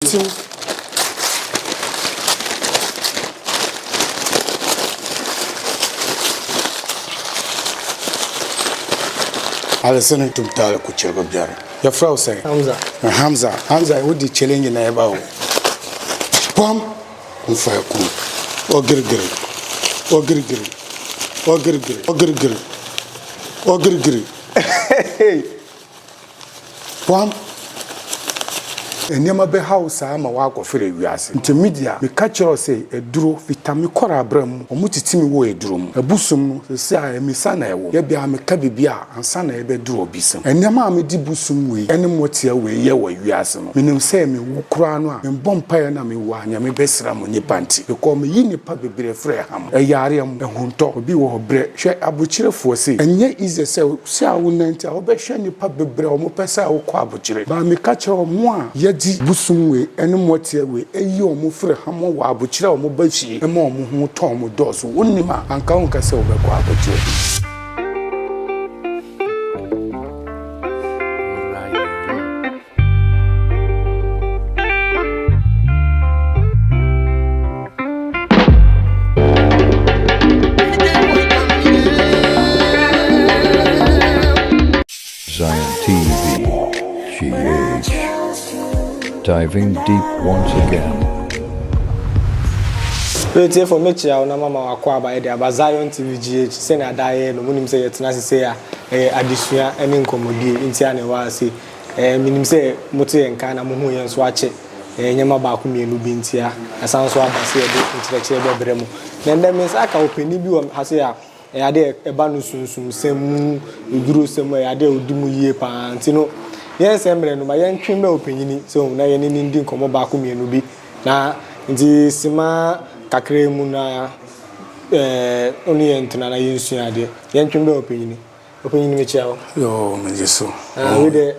Tiw. Alisini tum taali ku chɛ bi biɛri. Yɛfrɛ wo sɛn? Hamza. Hamza. Hamza, wodi challenge na ɛba o. Pɔm n faya kun. O girigiri. O girigiri. O girigiri. O girigiri. O girigiri. Pɔm. Nneɛma bɛha wo saa ma woakɔfrɛ wiase. Nti me deɛ, meka kyerɛ wo sɛ, aduro, fita me kɔr abra mu, wɔtete me wɔ aduro mu. Abosom no, seesei a, mmisa na ɛwɔ. Da biara meka biribi a, ansa na ɛbɛduru obi so. Nneɛma a mede bosom wei ne motia wei yɛ wɔ wiase no, menim sɛ mewu koraa no a, mebɔ mpaeɛ na mewu a, Nyame bɛsra mo nnipa nti. Because meyi nnipa bebree firi ɛha mu, ɛyareɛ mu, ɛhuntɔ, obi wɔ hɔ brɛ. Hwɛ abokyerefoɔ sei, ɛnyɛ easy sɛ Sɛ a wo nante a wobɛhwɛ nnipa bebree a wɔpɛ sɛ wokɔ abokyere. But meka kyerɛ wo mo a yɛgye bosom wei ne mɔteɛ wei ayi wɔn firi ha mo wɔ abokyere a wɔn ba fie ma wɔn ho tɔ wɔn dɔɔso. Wonnim a anka wonka sɛ wobɛkɔ abokyere. Zion TV, GH, diving deep once again. Atiefo mekyia wo na mama wakɔ aba yɛde aba Zion TV GH sɛnea daa yɛyɛ no monim sɛ yɛtena ase sei a ɛyɛ adesua ne nkɔmmɔdie nti a na ɛwɔ ase Ɛɛ, menim sɛ mote yɛn nka na mohuu yɛn nso akyɛ. Ɛyɛ nneɛma baako mmienu bi ntia. Yɛasan nso aba sɛ yɛde nkyerɛkyerɛ bɛbrɛ mo. Na ɛnnɛ me nsa aka ɔpanin bi wɔ ha sei a, ɛyɛ adeɛ a ɛba no sunsumsɛm mu, adurosɛm mu, ɛyɛ adeɛ a ɔdi mu yie pa ara. Nti no, yɛnsɛe mmerɛ no, ma yɛntwe mmɛn ɔpanin yi sɛ na yɛne no ndi nkɔmmɔ baako mmienu bi. Na nti sima kakra mu no ara, ɛɛ, ɔne yɛn ntena na yɛnsua adeɛ. Yɛntwe mmɛn ɔpanin yi. Ɔpanyin mekyia wo. Yoo, megye so. Ah, wei deɛ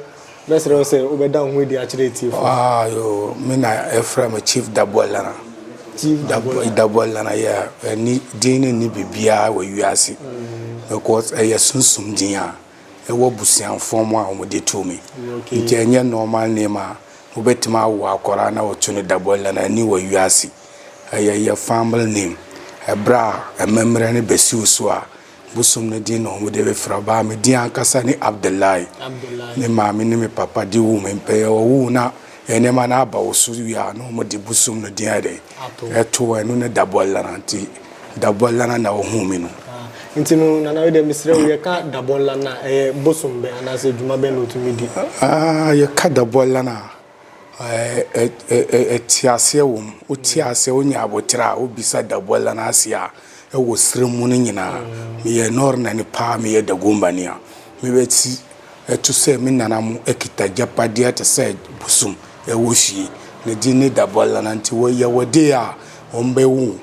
mɛsrɛ wo sɛ wobɛda wo ho adi akyerɛ atiefo. Ah, yoo, me na ɛfrɛ me Chief Daboalana. Chief Daboalana. Daboalana, yeah. Ɛni din no nni biribiara wɔ wiase. Because ɛyɛ sunsum din a ɛwɔ busuafoɔ mu a wɔde too me. Okay. Nti ɛnyɛ normal name a wobɛtumi awo akwadaa na wɔto no Daboalana, ɛnni wɔ wiase. Ɛyɛ yɛ family name. Ɛberɛ a amammerɛ no bɛsi wo so a, Bosom no din na wɔde refrɛ ɔbaa. Me din ankasa ne Abdullahi. Me maame ne me papa de woo me. Mpɛyɛ wɔwoo na nneɛma no aba wo so wie a, na wɔde bosom no din ayɛ dɛn? Ɛto ɛno ne Dabɔlana. Nti Dabɔlana na wɔhuu me no. Nti no Nana wei deɛ mesrɛ wo yɛka Dabɔlana a ɛyɛ bosom bɛn anaasɛ dwuma bɛn na ɔtumi di? Yɛka Dabɔlana a, Ɛteaseɛ wɔ mu. Wote aseɛ, wonya aboterɛ a, wobisa Dabola no ase a, ɛwɔ serɛ mu no nyinaa. Meyɛ Nɔɔrenani paa, meyɛ Dagombani a, mebɛti ɛto sɛ me nana mo kita agyapadeɛ te sɛ bosom ɛwɔ fie. Ne din ne Dabola no nti yɛwɔ day a wɔbɛwo wo.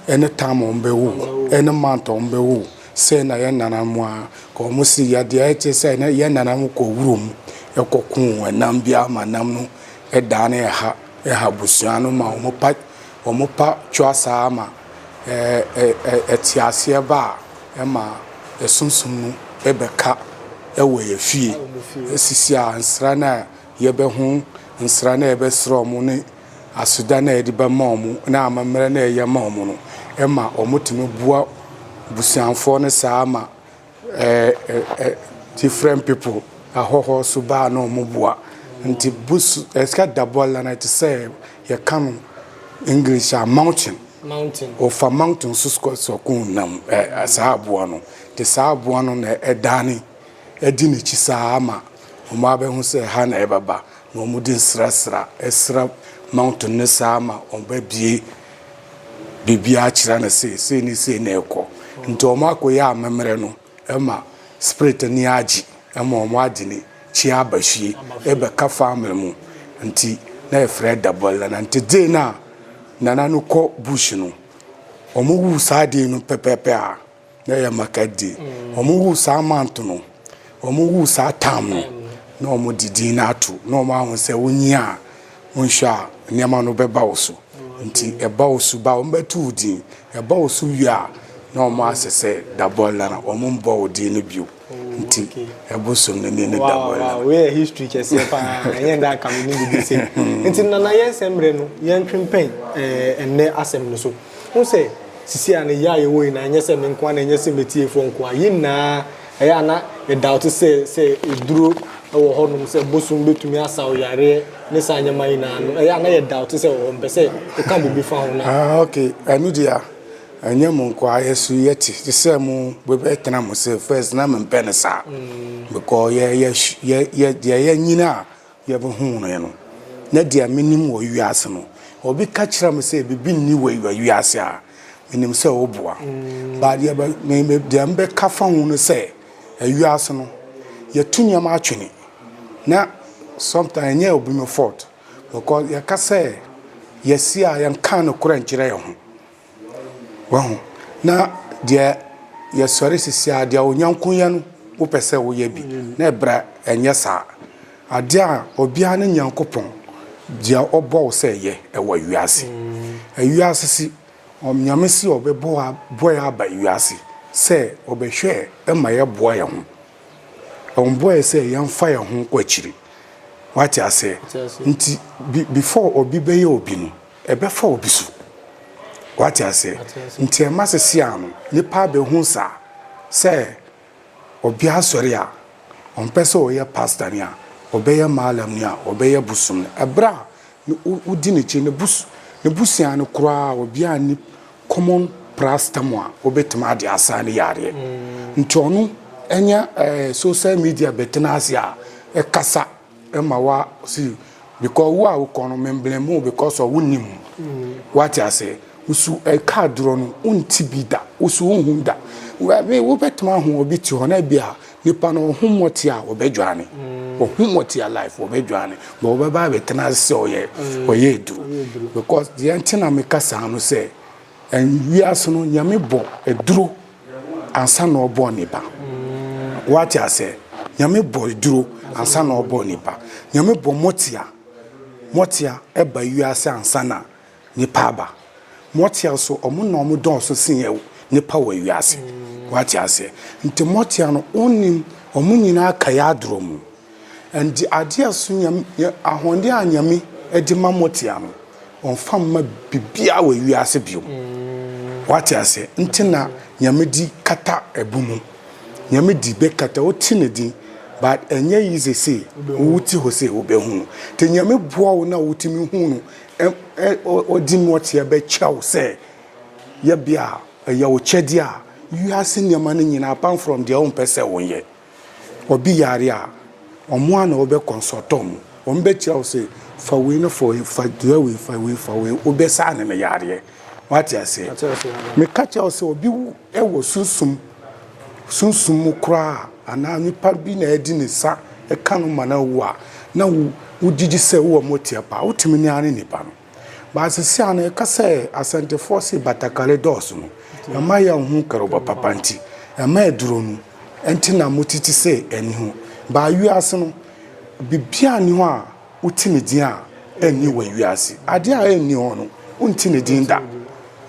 Ɛne time a wɔbɛwo wo, ɛne month a wɔbɛwo wo, sei na yɛn nananom a, ka wɔn si yɛ deɛ ɛte sɛ na yɛn nananom kɔ wurom ɛkɔ ko ɛnam bi ama nam no ɛdane ɛha ɛha abusua no ma wɔn pa wɔn pa twa saa ma ɛɛ ɛ ɛte aseɛ ba a ɛma ɛsunsum no ɛbɛka ɛwɔ yɛ fie esisi a nsra no a yɛbɛho nsra no a yɛbɛsrɛ wɔn ne Aseda no a yɛde bɛma wɔn ne amammerɛ no a yɛyɛ ma wɔn no ma wɔtumi boa abusuafoɔ no saa ma different people ahɔhoɔ nso ba a na wɔboa. Nti bus ɛsɛ Dabola no ɛte sɛ yɛka no English a mountain. Mountain. Wɔfa mountain so sɔko nam saa aboa no. Nti saa aboa no na ɛdane di n'akyi saa ma wɔabɛhu sɛ ha na ɛbɛba. Na wɔde nsrasra sra mountain no saa ma wɔabue biribiara akyerɛ no se sei ne sei na ɛkɔ. Nti wɔakɔyɛ amammerɛ no ma spirit ani agye ma wɔagye ne kyi aba fie ɛbɛka family mu. Nti na yɛfrɛ Dabola. Nti day no a Nana no kɔ bush no, wɔwu saa day no pɛpɛɛpɛ a, Na ɛyɛ market day. Wɔn wuu saa month no, wɔn wuu saa time no, na wɔn de din no ato, na wɔn ahu sɛ wonyi a, wonhwɛ a nneɛma no bɛba wo so. Nti ɛba wo so ba, wɔn bɛto wo din. Ɛba wo so wie a, na wɔn asɛ sɛ Dabola na wɔn mbɔ wo din no bio. Nti ɛbosom no ni ne Wow, Dabola. wow, wei yɛ history kɛseɛ paa, ɛnyɛ ndɛ anka menim biribi sei. Nti Nana yɛn nsɛm mmerɛ no yɛntwe mpɛn ɛɛ ɛnnɛ asɛm no so. Wohu sɛ sisi a no yɛ a yɛwɔ nyinaa ɛnyɛ sɛ me nko ara na ɛnyɛ sɛ m'atiefoɔ nko ara, yɛn nyinaa ɛyɛ a na yɛ doubt sɛ sɛ aduro wɔ hɔnom sɛ bosom bɛtumi asa wo yareɛ ne saa nneɛma nyinaa no, ɛyɛ a na yɛ doubt sɛ ɛwɔ hɔ, mepɛ sɛ woka biribi fa ho na. Ah ok, ɛno deɛ Ɛnyɛ mo nkoa yɛ so yɛ te te sɛ mo bɛ tena mo se first na me mpɛ no saa because yɛ yɛ yɛ yɛ deɛ yɛ nyini a yɛ bɛ hu no no na deɛ me nim wɔ wiase no obi ka kyerɛ me sɛ bibi nni wɔ wɔ wiase a me nim sɛ wo boa ba deɛ bɛ me me deɛ me bɛ ka fa ho no sɛ wiase no yɛ tu nneɛma atwene na sometimes ɛnyɛ obi me fault because yɛ ka sɛ yɛ si a yɛn ka no korɛ nkyerɛ yɛ ho. Wahu? Na deɛ yɛsɔre sisi a, deɛ wo nyɔnko yɛ no, wopɛ sɛ woyɛ bi. Na ɛbrɛ ɛnyɛ saa. Adeɛ a obiara ne Nyankopɔn, deɛ ɔbɔ wo sɛ yɛ ɛwɔ wiase. Ewiase si, Nyame si ɔbɛbɔ bɔ yɛ aba wiase sɛ ɔbɛhwɛ ɛma yɛboa yɛn ho. Ɔmbɔ yɛ sɛ yɛmfa yɛn ho nkɔ akyiri. Wate aseɛ? Nti before obi bɛyɛ obi no, Ɛbɛfa obi so. Wate aseɛ? Nti ɛma sese ano, nipa abɛhu saa sɛ obi asɔre a, ɔmpɛ sɛ ɔyɛ pastor ni a, ɔbɛyɛ mallam ni a, ɔbɛyɛ bosom ni. Ɛberɛ a wodi n'akyi, ne bus, ne busua no koraa obiara nni common paracetamol a wobɛtumi ade asa ne yareɛ. Nti ɔno ɛnyɛ eh, social media bɛtena ase a ɛkasa ma wa see because wo a wokɔ no me blame wo because of wonim wate ase wosu ɛka aduro no wonti bi da wosu wonhu da wobɛtumi ahu obi te hɔ na bi a nipa no ɔho mmɔte a ɔbɛdwane ɔho mmɔte a life ɔbɛdwane but ɔbɛba abɛtena ase sɛ ɔyɛ ɔyɛ aduro because deɛ nti na meka saa no sɛ wiase no Nyame bɔ aduro ansa na ɔbɔɔ nipa. Wate aseɛ? Nyame bɔ aduro ansa na ɔbɔɔ nipa. Nyame bɔ mɔtea. Mɔtea ɛba wiase ansa na nipa aba. Mɔtea so ɔmo na ɔmo dɔɔso sen yɛ nipa wɔ wiase. Wate aseɛ? Nti mɔtea no ɔnim ɔmo nyinaa ka yɛ aduro mu. Ɛnde adeɛ a so Nyame, ahoɔden a Nyame de ma motea no, ɔmfa mma biribiara wɔ wiase bio. Wate aseɛ? Nti na Nyame di kata ɛbo mu. Nyame di bɛkata, wote ne din, but ɛnyɛ easy se wote hɔ se wobɛhu no. Nti Nyame boa wo na wotumi hu no, ɔdi motea bɛkyɛ wo sɛ yɛbea a, ɛyɛ wo kyɛdeɛ a, wiase nneɛma no nyinaa apart from deɛ wompɛ sɛ wonyɛ. Obi yare a, wɔn ara na wɔbɛ consult wɔn. Wɔn bɛkyerɛ wo sɛ fa wei no fa wei, fa dua wei, fa wei, fa wei, wobɛsa ne no yareɛ. Wate aseɛ? Meka kyerɛ wo sɛ obi wu wɔ sunsum sunsum mu koraa anaa nipa bi na ɛde ne nsa ka no ma no awu a, na wo wogyegye sɛ wowɔ moteɛ paa, wotumi ne ara ne nipa no. But sisi a no yɛka sɛ Asantefoɔ se batakari dɔɔso no, ɛma yɛnhu kɛrɛbɔ papa nti, ɛma aduro no nti na motete sɛ ɛnni hɔ. But wiase no, biribiara nni hɔ a wote ne din a ɛnni wɔ wiase. Adeɛ a ɛnni hɔ no, wonte ne din da.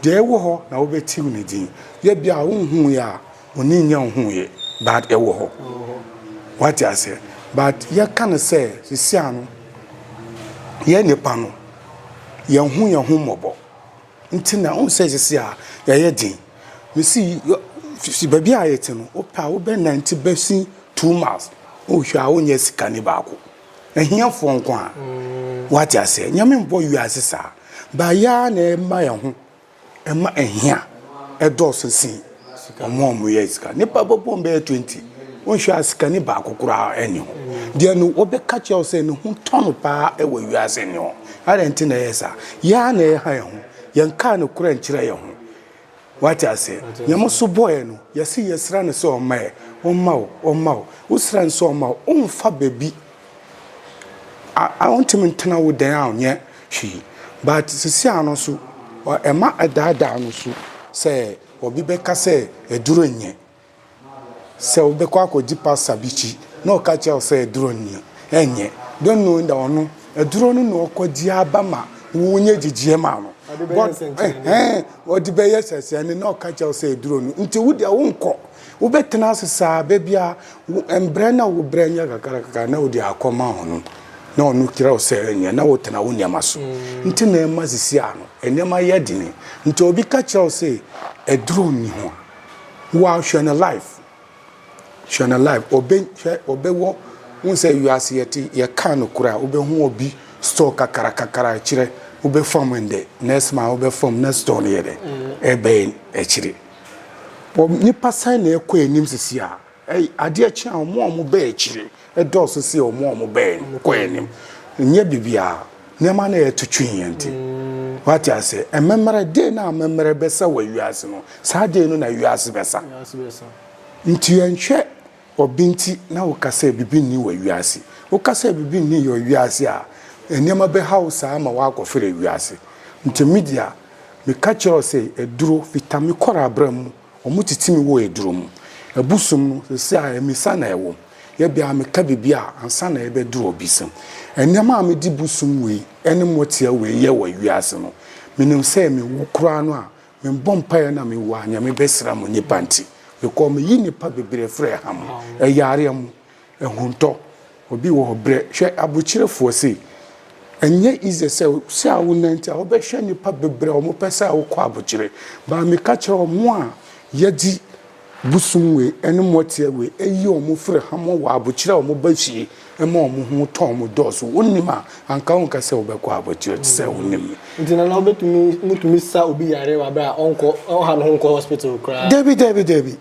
Deɛ ɛwɔ hɔ na wobɛte ne din. Yɛ bia wonhuuɛ a, w'ani nnya nhuuɛ, but ɛwɔ hɔ. Wate aseɛ? But yɛka no sɛ sisi a no, yɛn nnipa no, yɛnhu yɛn ho mmɔbɔ nti na wohu sɛ sisi a yɛyɛ den. Mesi baabi a yɛte no, wopɛ a wobɛnante bɛsi 2 miles, wohwɛ a wonyɛ sikani baako. Ahiafoɔ nko a. Wate aseɛ? Nyame mbɔ wiase saa. But yɛn ara na ɛma yɛn ho ɛma ahia ɛdɔɔso sen wɔn a wɔyɛ sika. Nipa bɛbɔ wɔn bɛyɛ 20. Wonhwɛ a sikani baako koraa ɛnni hɔ. Deɛ no wɔbɛka kyerɛ wo sɛ ne ho tɔ no paa ɛwɔ wiase nni hɔ. Adɛn nti na ɛyɛ saa? Yɛn ara na ɛha yɛn ho. Yɛnkaa nokorɛ nkyerɛ yɛn ho. Wate aseɛ? Nyame nso bɔɔ yɛn no, yɛse yɛsrɛ no sɛ ɔmma yɛn. Ɔmma wo, ɔmma wo. Wosrɛ no sɛ ɔmma wo, womfa baabi a wontumi ntena wo dan a ɔnyɛ hwee. But sisi ano nso, ɛma ɛdaadaa no so sɛ obi bɛka sɛ aduro nyɛ. Sɛ wobɛkɔ akɔgye pastor bi kyi na ɔka kyerɛ wo sɛ aduro nyɛ, ɛnyɛ. Don't know that ɔno, aduro no na ɔkɔgye aba ma wonyɛ gyegyeɛ ma no. But ɛhɛn ɔde bɛyɛ sɛsɛne na ɔka kyerɛ wo sɛ aduro no nti wo deɛ wonkɔ. Wobɛtena ase saa bɛ biara wo mbrɛ na wo brɛ nyɛ kakra kakra na wode akɔma ɔno na ɔno kyerɛ wo sɛ ɛnyɛ na wotena wo nneɛma so. Nti na ɛma sisi a no nneɛma yɛ dene. Nti obi ka kyerɛ wo sɛ aduro nni ho a, wo ara hwɛ no life. Hwɛ no live ɔbɛ hwɛ ɔbɛwɔ wohu sɛ wiase yɛte yɛka nokorɛ a wobɛhu obi store kakra kakra akyirɛ wobɛfam ndɛ next month wobɛfam na store no yɛ dɛ ɛbɛn akyire wɔ nipa sɛn na ɛkɔ anim sisi a ɛy adeɛ kye a wɔn a wɔn bɛn akyire ɛdɔɔso si wɔn a wɔn bɛn kɔ anim nyɛ biribiara nneɛma na yɛto twe yɛn ti wate ase mmɛmmerɛ dee na amemmerɛ bɛsa wɔ wiase no saa dee no na wiase bɛsa. Nti yɛnhwɛ obi nti na woka sɛ bibi nni wɔ wiase. Woka sɛ bibi nni wɔ wiase a, nneɛma bɛha wo saa ma woakɔfrɛ wiase. Nti me deɛ, meka kyerɛ wo sɛ aduro, fita me kɔr abra mu, wɔtete me wɔ aduro mu. Abusom no, seesei a amisa na ɛwɔ mu. Yɛ biara meka biribi a, ansa na ɛbɛduru obi so. Nneɛma a mede bosom wei ne motia wei yɛ wɔ wiase no, menim sɛ mewu koraa no a, Me bɔ mpaeɛ na me wu a Nyame bɛsra mo nipa nti because me yi nipa bebree firi ɛha mo ɛyareɛ mo ɛhuntɔ obi wɔ hɔ brɛ hwɛ abokyerefoɔ sei ɛnyɛ easy sɛ sɛ a wo nante a wobɛhwɛ nipa bebree a wɔn pɛ sɛ wokɔ abokyere baa meka kyerɛ wɔn a yɛgye Bosom wei ne mmɔteɛ wei yi wɔn firi ha ma wɔ abokyerɛ a wɔn ba fie ma wɔn ho tɔ wɔn dɔɔso. Wonnim a, anka wonka sɛ wobɛkɔ abokyerɛ te sɛ wonim me. Nti nana wobɛtumi motumi sa obi yareɛ wɔ aberɛ a ɔnkɔ ɔnha ne ho nkɔ hospital koraa? Dabi dabi dabi.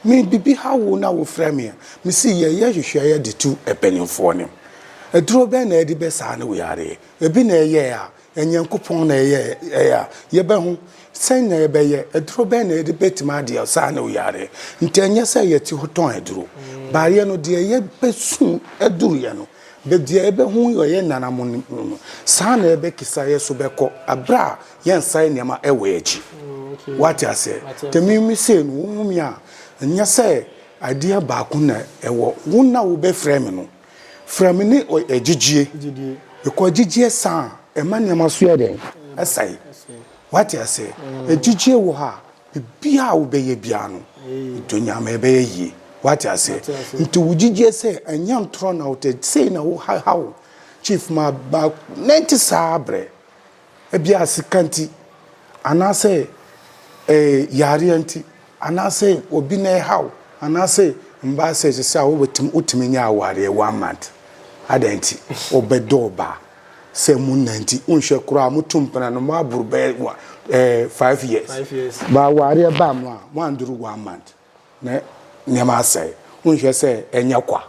Me bibi ha wo na wofrɛ me a, mese yɛyɛ nhwehwɛeɛ de tu mpaninfoɔ no. Aduro bɛn na yɛde bɛsaa ne wo yareɛ? Ebi na ɛyɛɛ a, Nyankopɔn na ɛyɛ ɛyɛ a, yɛbɛho. Sɛn na yɛbɛyɛ? Aduro bɛn na yɛde bɛtumi adeɛ saa ne wo yareɛ? Nti ɛnyɛ sɛ yɛte hɔ tɔn aduro. Baayɛ no deɛ yɛbɛsu aduruyɛ no, bɛ deɛ yɛbɛho yɛ yɛ nana mo no, saa na yɛbɛkisa yɛ so bɛkɔ aberɛ a yɛnsae nneɛma ɛwɔ yɛn akyi. Wate aseɛ? Nti me me sei no, wohu me a, ɛnyɛ sɛ adeɛ baako na ɛwɔ. Wo na wobɛfrɛ me no, Frɛ me ne agyigye. Because agyigyeɛ sa a, ɛma nneɛma so yɛ dɛn? Ɛsɛe. Wate aseɛ? Agyigyeɛ wɔ hɔ a, biribiara a wobɛyɛ biara no, dɔ Nyame ɛbɛyɛ yie. Wate aseɛ? Nti wo gyigyeɛ sɛ ɛnyɛ ntorɔ na wotɛ, sei na wohaw chief ma ba nante saa brɛ. Ebia sika nti, anaasɛ yareɛ nti, anaasɛ obi na ɛha wo, anaasɛ mbaa sɛ ɛsɛ sɛ wobɛtumi wotumi nya awareɛ one month. Adɛn nti? Wobɛdɔ ɔbaa sɛ mo nna nti wonhwɛ koraa moto mpena no moaboro bɛyɛ 5 years. Ba awareɛ baa mu a moanduru one month na nneɛma asɛe. Wonhwɛ sɛ ɛnyɛ kwa.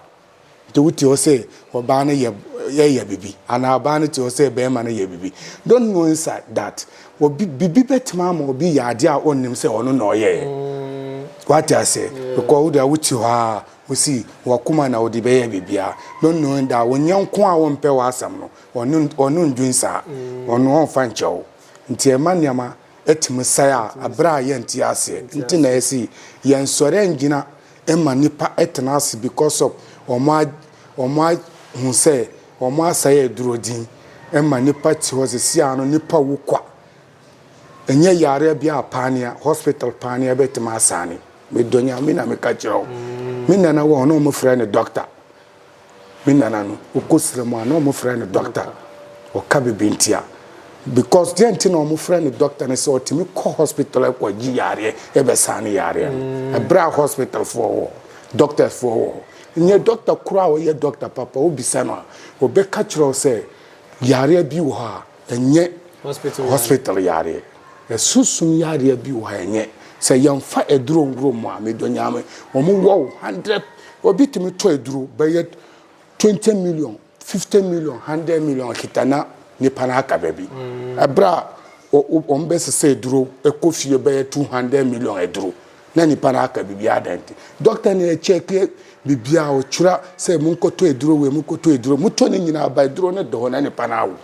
Nti wote hɔ sɛ ɔbaa no yɛ yɛ bibi anaa ɔbaa no te hɔ sɛ bɛrima no yɛ bibi. Don't know inside that obi bibi bɛtumi ama obi yɛ adeɛ a ɔnnim sɛ ɔno na ɔyɛɛ. Wate aseɛ? Because wo deɛ wote hɔ a wosi wakoma na wode bɛyɛ biribiara. Don't know that wo nyɛnko a wompɛ w'asɛm no ɔno ɔno ndwen saa. Ɔno ɔmfa nkyɛ wo. Nti ɛma nneɛma ɛtumi sɛe a aberɛ a yɛnte aseɛ. Nti na ɛsi yɛnsɔre ngyina ma nipa tena ase because of wɔn a wɔn ahu sɛ wɔn asɛe aduro din ma nipa te hɔ sisi ano nipa wu kwa ɛnyɛ yareɛ bi a paanea hospital paanea bɛtumi asane medɔ Nyame na meka kyerɛ wo me nana wɔ hɔ na wɔn frɛ no doctor. Me nana no ɔkɔ srɛ mu a na ɔmo frɛ no doctor ɔka biribi ntia because deɛ nti na ɔmo frɛ no doctor ne sɛ ɔtumi kɔ hospital ɛkɔ gye yareɛ ɛbɛsa ne yareɛ no ɛberɛ a hospital foɔ wɔ hɔ doctors foɔ wɔ hɔ nyɛ doctor koro a ɔyɛ doctor papa wobisa no a ɔbɛka kyerɛ wo sɛ yareɛ bi wɔ hɔ a ɛnyɛ hospital yareɛ ɛsunsum yareɛ bi wɔ hɔ a ɛnyɛ sɛ yɛmfa aduro ngoro mu a medɔ Nyame wɔn wɔ wo 100 obi tumi tɔ aduro bɛyɛ 20 million 50 million 100 million kita na nipa no aka baabi ɛberɛ a wɔn bɛsesa aduro ɛkɔ fie bɛyɛ 200 million aduro na nipa no aka biribi adan nti doctor na ɛkyɛke biribiara ɔtwerɛ sɛ monkɔtɔ aduro wei monkɔtɔ aduro motɔ ne nyinaa ba aduro no dɔ hɔ na nipa no awo.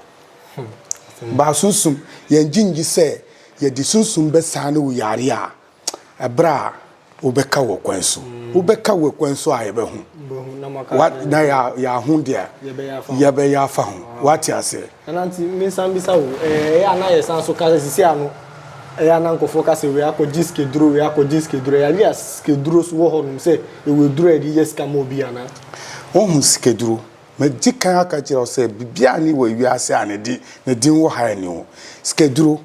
Ba sunsum, yɛngye ngye sɛ yɛde sunsum bɛsaa ne wo yare a, ɛberɛ a wobɛka wɔ kwan so. Wobɛka wɔ kwan so a yɛbɛho. Wa na yɛ yɛaho deɛ yɛbɛyɛ afa ho. Wate aseɛ? Nana nti mensan bisa wo, ɛyɛ a na yɛsan so ka sɛ sisi ano ɛyɛ a na nkurɔfoɔ ka sɛ wei akɔgye sikeduro, wei akɔgye sikeduro. Ɛyɛ adeɛ a sikeduro so wɔ hɔnom sɛ yɛwɔ aduro a yɛde yɛ sika ma obi anaa? Wohu sikeduro? Madi kan aka akyerɛ wo sɛ biribiara nni wɔ wiase a ne din ne din wɔ ha nni hɔ. Sikaduro,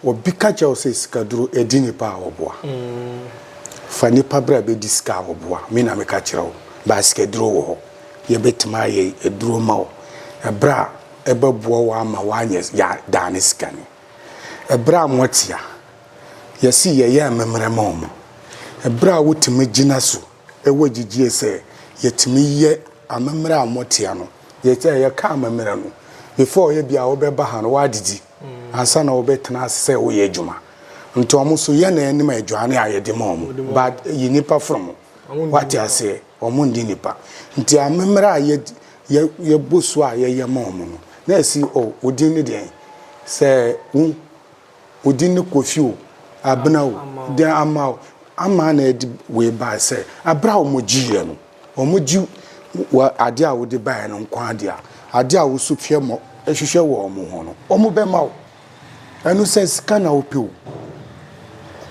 obi ka kyerɛ wo sɛ sikaduro ɛdi nipa a ɔboa. Fa nipa bra bɛdi sika a ɔboa. Me na meka kyerɛ wo. But sikaduro wɔ hɔ. Yɛbɛtumi ayɛ aduro ma wo. Ɛberɛ a ɛbɛboa wo ama woanyɛ ya daa ne sikani. Ɛberɛ a moatia, yɛse yɛyɛ amemmerɛ ma wɔn. Ɛberɛ a wotumi gyina so wɔ gyidie sɛ yɛtumi yɛ amammerɛ a wɔtea no. Yɛsɛ yɛka amammerɛ no, before yɛ bia wobɛba ha no woadidi ansa na wobɛtena ase sɛ woyɛ adwuma. Nti wɔn nso yɛ na anim aduane a yɛde ma wɔn, but yi nipa from wate aseɛ, wɔn ndi nipa. Nti amammerɛ a yɛ yɛ yɛbɔ su a yɛyɛ ma wɔn no, na ɛsi oh wo din ne deɛn? Sɛ wo Wo din ne Kofi o, Abena o, deɛ ama o, ama na ɛde wei bae sɛ, aberɛ a wɔgyeeɛ no, wɔgye wɔ adeɛ a wode baeɛ no nko ara deɛ a, adeɛ a wosu hwɛ mɔ hwehwɛ wɔ wɔn ho no, wɔbɛma wo. Ɛno sɛ sika na wopɛ o,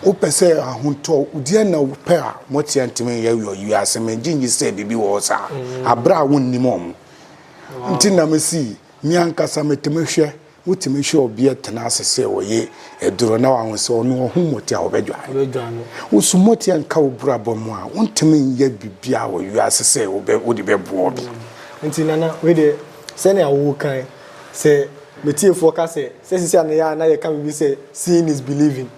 wopɛ sɛ ahotɔ, deɛ na wopɛ a, moteɛ ntumi nyɛ wɔ wiase, mengye nyi sɛ biribi wɔ hɔ saa, aberɛ a wonnim wɔn. Nti na mesi, me ankasa metumi hwɛ Wotumi hwɛ ɔbea tena ase sɛ ɔyɛ aduro na wahu sɛ ɔno ɔho mmɔte a ɔbɛdwane. Wosu mmɔte a nka wo brabɔ mu a, wontumi nyɛ biribiara wɔ wiase sɛ wode bɛboa obi. Nti Nana, wei deɛ sɛnea woka yi, sɛ m'atiefoɔ ka sɛ, sɛ sisi a na yɛ a na yɛka biribi sɛ seeing is believing.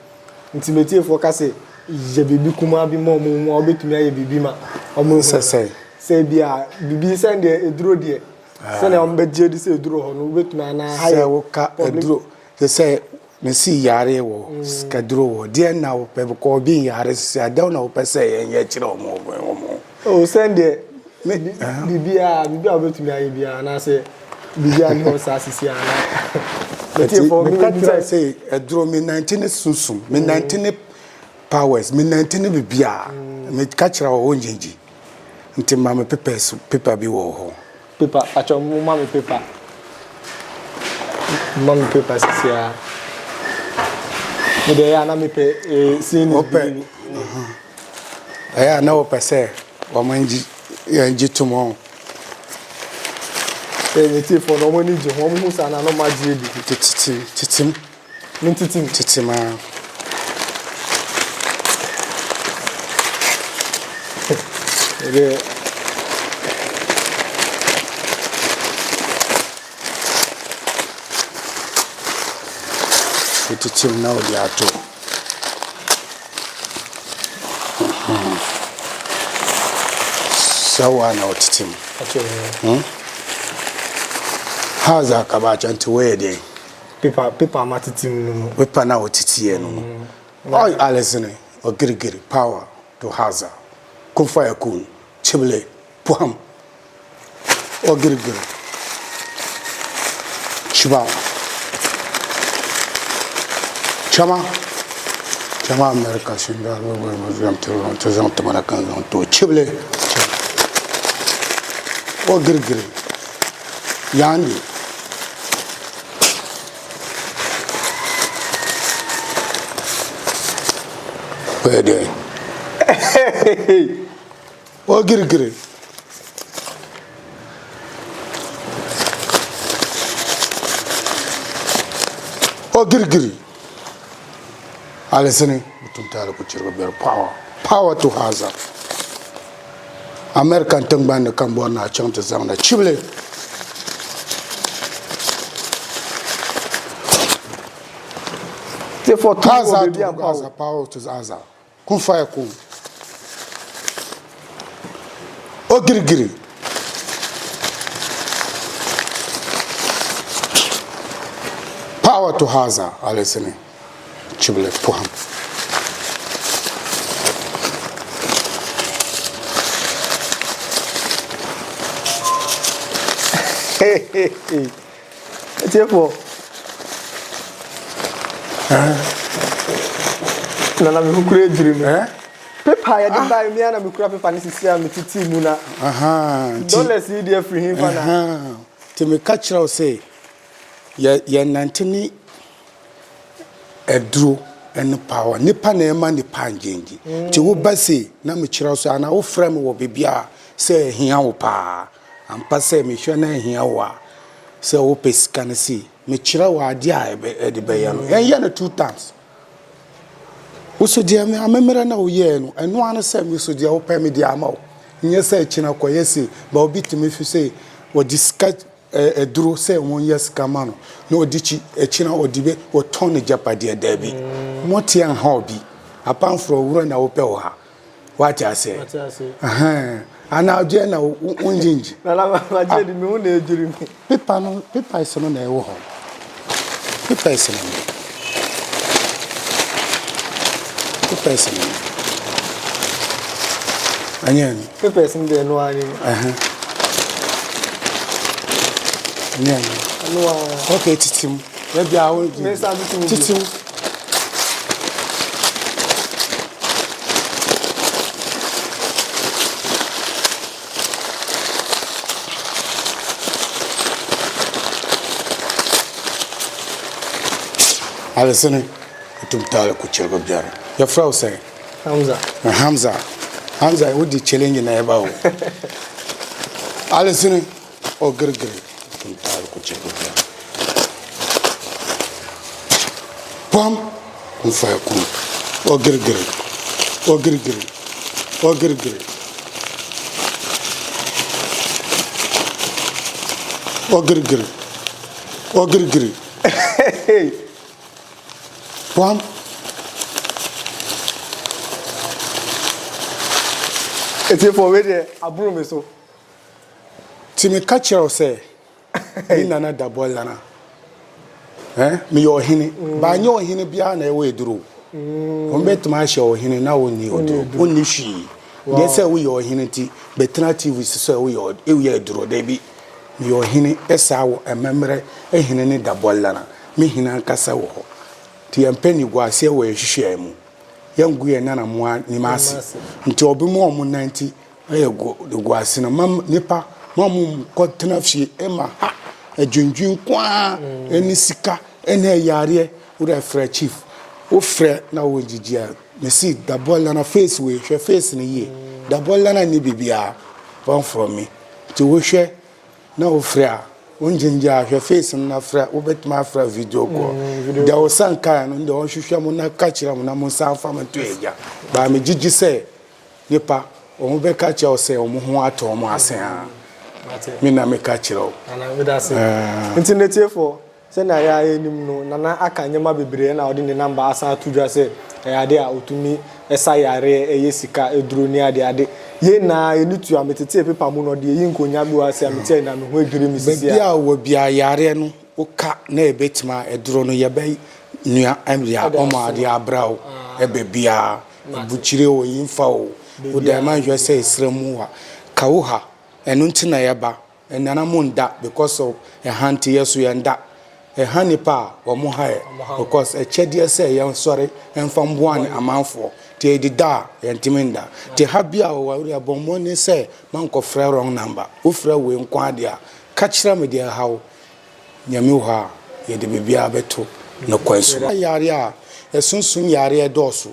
Nti m'atiefoɔ ka sɛ yɛ biribi kumaa bi ma wɔn hu a wobɛtumi ayɛ biribi ma wɔn hu. Sɛ sɛn? Sɛ ebia biribi sɛdeɛ aduro deɛ Sɛnea wɔbɛgye adi sɛ aduro hɔ no, wobɛtumi anaa ha yɛ. Sɛ woka aduro te sɛ mesi yare wɔ sikaduro wɔ deɛ na wopɛ kɔ obi nyare sisi adeɛ na wopɛ sɛ yɛn yɛ kyerɛ wɔn wɔn ho. O sɛn deɛ biribiara biribiara wobɛtumi ayɛ biara anaasɛ biribiara ne hɔ saa sisi anaa. Metiefo mi kyerɛ sɛ aduro mi nante ne sunsum mi nante ne powers mi nante ne biribiara mi ka kyerɛ wɔn ngyengye. Nti ma me papers paper bi wɔ hɔ. Paper pakyɛw mo ma me paper. Mo ma me paper sisi a. Me deɛ ɛyɛ a na me pɛ eh, seeing is believing. Ɛyɛ a na wɔpɛ sɛ wɔn ngye yɛn gye tom wɔn. Ɛyɛ me tie fo na wɔn ani gye ho wɔn hu saa na na wɔn agye adi. Tete tetem. Mentetem. Tetem ara. Ɛdeɛ. Wotetem na wode ato. Sɛ wo a na wotetem. Hmm? How's that kabacha nti woyɛ deɛn? Paper paper a matete mu no mu. Paper no a woteteɛ no mu. Ɔy alizini ɔgirigiri power to haza kun faya kun chibili pɔhim ɔgirigiri chiba chama chama America shinda ti zaŋ tima na ka n zaŋ ti o chibili ɔgirigiri yaandi. Bɛyɛ dɛn? O girigiri. O girigiri. Alisini mutum taali ku chirigi bɛri power. Power to Haza. American tiŋgbani ni ka n bɔri ni a chaŋ ti zaŋ na chibili. Haza to Gaza, power to Gaza. Kun fire kun. O girigiri. Power to Haza, alisini. Chibili pɔhim. Atiefo. Nana me ho kura adwiri me. Paper a yɛde bae, me ara na mekura paper no sisi a metetee mu na dollars yi deɛ firi hefa na. Nti meka kyerɛ wo sɛ yɛ yɛnante ne aduro ne power. Nipa na ɛma nipa ngyengye. Nti woba sei na mekyerɛ wo sɛ anaa wofrɛ me wɔ baabi a sɛ ɛhia wo paa. Ampa sɛ mehwɛ na ɛhia wo a sɛ wopɛ sika no sei. Mekyerɛ wo adeɛ a ɛde bɛyɛ no. Yɛnyɛ no 2 times. Wo so deɛ me amemmerɛ na woyɛɛ no, ɛno ara ne sɛ me so deɛ wopɛ mede ama wo. Nyɛ sɛ kyena kɔyɛ sei, ba obi tumi fi sɛ wɔde sika aduro sɛ wɔnyɛ sika ma no na ɔde kyi akyina ɔde bɛ ɔtɔn ne gyapadeɛ daabi. Moteɛ nha obi. Apamforɔ wura na wopɛ wɔ ha. Wate aseɛ? Mate aseɛ. Ɛhɛn. Anaa deɛ na wongye ngye. Nana magye di me ho na edwiri me. Pepa no papers no na ɛwɔ hɔ. Papers no. Papers no. Ɛnyɛ no. Papers no deɛ ɛno ara ni. Ɛhɛn. Ɛnyɛ no. Ɛno ara. Okay, titi mu. Ebi a wo. Me nsa titi mu. Titi mu. Alisini tum taali ku chirigi biɛri. Yɛfrɛ wo sɛn? Hamza. Hamza. Hamza wodi challenge na ɛba o. Alisini o girigiri tum taali ku chirigi biɛri. Pam n faya kun o girigiri o girigiri o girigiri o girigiri o girigiri pam. Etiefo wei deɛ aboro me so. Nti meka kyerɛ wo sɛ me nana da bɔlana eh meyɛ ɔhene mm. ba nyɛ ɔhene biara na ɛwɔ aduro mm. wɔn bɛtumi ahyɛ ɔhene na wɔnni oduro wɔnni hwee deɛ sɛ woyɛ ɔhene nti bɛtena tv so sɛ woyɛ woyɛ aduro daabi meyɛ ɔhene ɛsaa wɔ ɛmɛmmerɛ ɛhene ne da bɔlana me hene ankasa wɔ hɔ nti yɛmpɛ niguaseɛ wɔ yɛhwehwɛ mu yɛngu yɛn nanamoa nim ase nti ɔbi mu ɔmo nan nti Ɛyɛ gu ase no ma nipa ma mo nkɔ tena fie ɛma ha adwendwen nko ara ɛne sika ɛne ɛyareɛ wode frɛ chief wo frɛ na wo gyigyi a mesi dabɔ lana face wei hwɛ face no yie dabɔ lana ni biribiara wɔn frɔ me nti wohwɛ na wo frɛ a wo ngyengye a hwɛ face no na frɛ wobɛtumi afrɛ video call deɛ wo san kae no deɛ ɔnhwehwɛ mo na ka kyerɛ mo na mo nsan fa mo to agya baa me gyigyi sɛ Nipa, wɔn bɛka kyerɛ wo sɛ wɔn ho atɔ wɔn asen a, me na meka kyerɛ wo. Nana, meda ase. Nti n'atiefoɔ, sɛnea yɛn ara yɛnim no, Nana aka nneɛma bebree ɛna ɔde ne number asan ato dwa sɛ ɛyɛ adeɛ a ɔtumi sa yareɛ, ɛyɛ sika, aduro ne adeade. Yɛn nyinaa yɛn ani tua, metetee paper mu na ɔde ayi nkonnwa bi wɔ ha sei a mete ha nyinaa me ho adwiri me sisi a. Baabi a wɔ biara yareɛ no woka na yɛbɛtumi a aduro no yɛbɛ nua de ama de abrɛ wo baabiara. Abukyire o, nyimfa o, wo dɛn ma nhwɛ sɛ esrɛ mu wa ka wo ha, ɛno nti na yɛba, ɛnana mo nda because of ɛha nti yɛ so yɛn da, ɛha nipa a wɔn ha yɛ because ɛkyɛdeɛ sɛ yɛn sɔre ɛnfa mboa ne amanfoɔ nti yɛde da a yɛn ntumi nda, nti ha bi a wɔ wɔ bɔ mmɔden sɛ mankɔ frɛ wrong number, wo frɛ wei nko ara deɛ a ka kyerɛ me deɛ ɛha wo. Nyame wɔ hɔ a, yɛde biribiara bɛto no kwan so. Yareɛ a ɛsonsom yareɛ dɔɔso.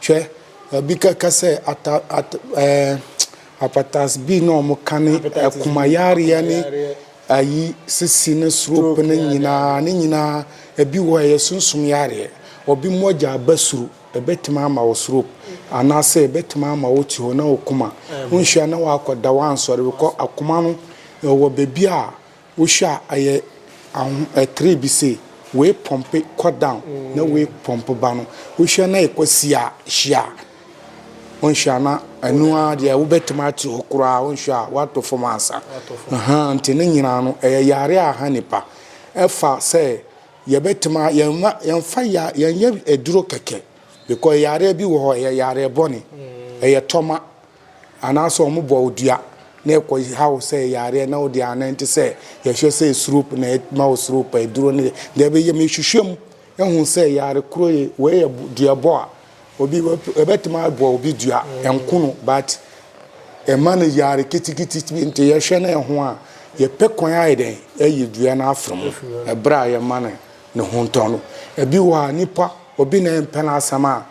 Hwɛ, obi kɛka sɛ ata at ɛɛ apatas bi na wɔn ka ne akoma yareɛ ne ayi sisi ne stroke ne nyinaa ne nyinaa ebi wɔ ɛyɛ sunsum yareɛ. Obi mogya aba soro ɛbɛtumi ama wo stroke anaasɛ ɛbɛtumi ama wo te hɔ na wo koma wonhwɛ na wakɔda wansɔre because akoma no ɛwɔ baabi a Wohwɛ a ɛyɛ aho ɛtere bi sei, wei pɔmpe kɔ down na wei pɔmpe ba no, wohwɛ na ɛkɔ si a hyia a, wonhwɛ a na ɛno ara deɛ wobɛtumi ate hɔ koraa wonhwɛ a woatɔ fam ansa. Ahaa nti ne nyinaa no ɛyɛ yare a ɛha nipa. Ɛfa sɛ yɛbɛtumi a yɛmma yɛmfa ya yɛnyɛ aduro kɛkɛ because yareɛ bi wɔ hɔ ɛyɛ yareɛ bɔne, ɛyɛ tɔma. Anaasɛ wɔbɔ wo dua na ɛkɔ ha wo sɛ yareɛ na wode anante sɛ yɛhwɛ sɛ stroke na ɛma wo stroke aduro ne deɛ ɛbɛyɛ mehwehwɛ mu ehu sɛ yare koro yi wei yɛ duabɔ a Obi ɛbɛtumi abɔ obi dua ɛnko no but ɛma no yare kitikiti bi nti yɛhwɛ no ɛho a yɛpɛ kwan ayɛ dɛn ayi dua no afiri mu ɛberɛ a yɛma no ne ho ntɔ no. Ebi wɔ hɔ a nipa obi na ɛmpɛ n'asɛm a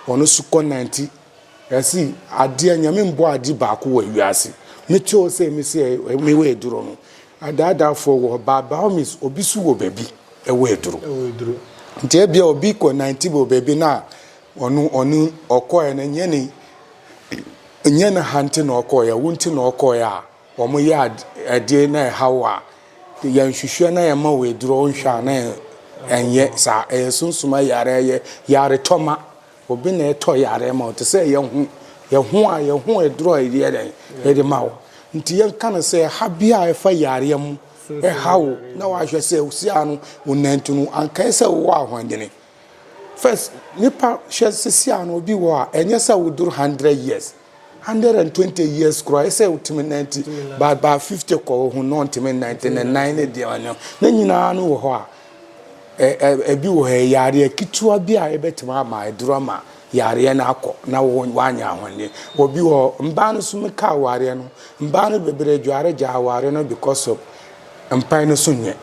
ɔno so kɔ nante yɛsi adeɛ Nyame mbɔ ade baako wɔ wiase mete hɔ sɛ mesi mewɔ aduro no adaadaafoɔ wɔ hɔ but by all means obi so wɔ baabi ɛwɔ aduro nti ebia obi kɔ nante wɔ baabi na ɔno ɔno ɔkɔɛ no nyɛ ne nyɛ ne ha nti na ɔkɔɛ wo nti na ɔkɔɛ a wɔn yɛ adeɛ na ɛha wo a yɛnhwehwɛ na yɛma wɔ aduro nhwɛ a na ɛnyɛ saa. Ɛyɛ sunsum yare, ɛyɛ yare tɔma. Obi na ɛtɔ yare ma wo te sɛ yɛho yɛho a yɛho aduro a yɛde dɛn yɛde ma wo. Nti yɛnka no sɛ ɛha bi a ɛfa yareɛ mu ɛha wo na wahwɛ sɛ osia no wo nanti no ankae sɛ wowɔ ahoɔdene. First nipa hwɛ sisi ano obi wɔ a ɛnyɛ sɛ woduru 100 years, 120 years koraa ɛsɛ wotumi 90 but 50 kɔ wo ho na ɔntumi 90 ne nan ne deɛ ɔno ne nyinaa no wɔ hɔ a ɛ ɛ ebi wɔ hɔ yareɛ ketewa bi a ɛbɛtumi ama aduro ama yareɛ no akɔ na wo wanya ahoɔden. Obi wɔ mbaa no so meka awareɛ no, mbaa no bebree dware gya awareɛ no because of mpan no so nyɛ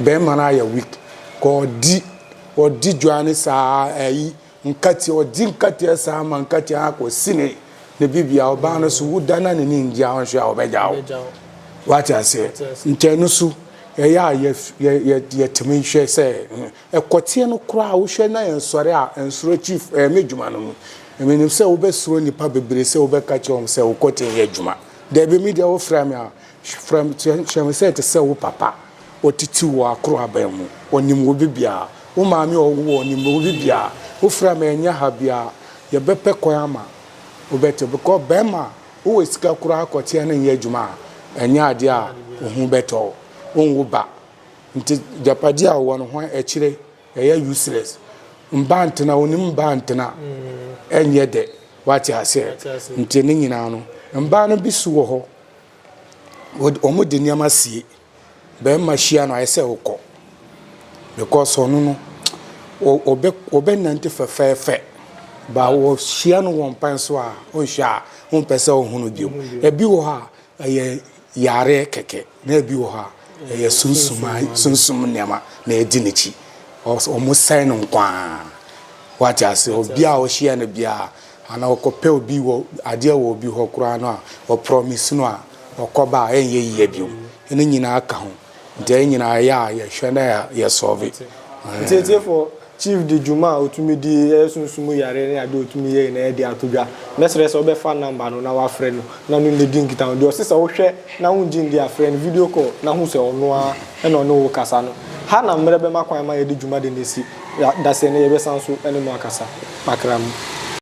bɛrima no ayɛ weak kɔ ɔdi ɔdi dwa ne saa ɛyi nkateɛ ɔdi nkateɛ saa ma nkateɛ akɔ si ne ne bibia. Ɔbaa no so woda na ne ne ngye ahɔhwɛ a ɔbɛgya wo wate aseɛ. Nkyɛn no so ɛyɛ a yɛ yɛ yɛ yɛtumi hwɛ sɛ ɛkɔteɛ no koraa wohwɛ na yɛn sɔre a nsoro chief ɛyɛ me dwuma no mu. Menim sɛ wobɛsoro nipa bebree sɛ wobɛka kyerɛ wɔn sɛ wokɔteɛ yɛ adwuma. Daabi, mi deɛ wofrɛ me a frɛ me kyerɛ me sɛ ɛte sɛ wo papa ɔtete wɔ akoro aban mu ɔnim wo bibiara, wo maame a ɔwo wɔ ɔnim wo bibiara. Wofrɛ me ɛnyɛ ha biara yɛbɛpɛ kwan ama wobɛte because bɛrima wowɔ sika koraa kɔteɛ no nyɛ adwuma a ɛnyɛ adeɛ a wo ho bɛtɔ wo wonwo ba nti gyapadeɛ a wɔwɔ no ho akyire ɛyɛ useless. Mba ntena onim mba ntena ɛnyɛ dɛ wate aseɛ. Nti ne nyinaa no mbaa no bi so wɔ hɔ wɔn de nneɛma sie bɛrima hyia no ayɛ sɛ wokɔ because ɔno no ɔbɛ ɔbɛnante fɛfɛɛfɛ ba wɔhyia no wɔ mpan so a ɔnhyia a ɔmpɛ sɛ ɔhu no bio. Ebi wɔ hɔ a ɛyɛ yare kɛkɛ na ebi wɔ hɔ a ɛyɛ sunsum sunsum nneɛma na ɛdi n'akyi ɔmo sɛn no nkwaa wate ase. Obi a ɔhyia no biara anaa ɔkɔpɛ obi wɔ adeɛ wɔ obi hɔ koraa no a ɔpromise no a ɔkɔba a ɛnyɛ yie bio. Ɛno nyinaa ka ho nti ɛyɛ nyinaa yɛ a yɛhwɛ na yɛ solve. Nti etiefo, chief di dwuma a otumi di ɛyɛ sunsum yare ne ade otumi yɛ na ɛde ato dwa. Mɛsrɛ sɛ ɔbɛfa number no na wafrɛ no na no ne di nkitaho deɛ ɔsi sɛ wohwɛ na wongye ndi afrɛ no video call na ho sɛ ɔno ara ɛna ɔne wo kasa no ha na mmerɛ bɛma kwan ma yɛde dwuma de n'esi dasɛ ne yɛbɛsan so ɛne mu akasa makra mu.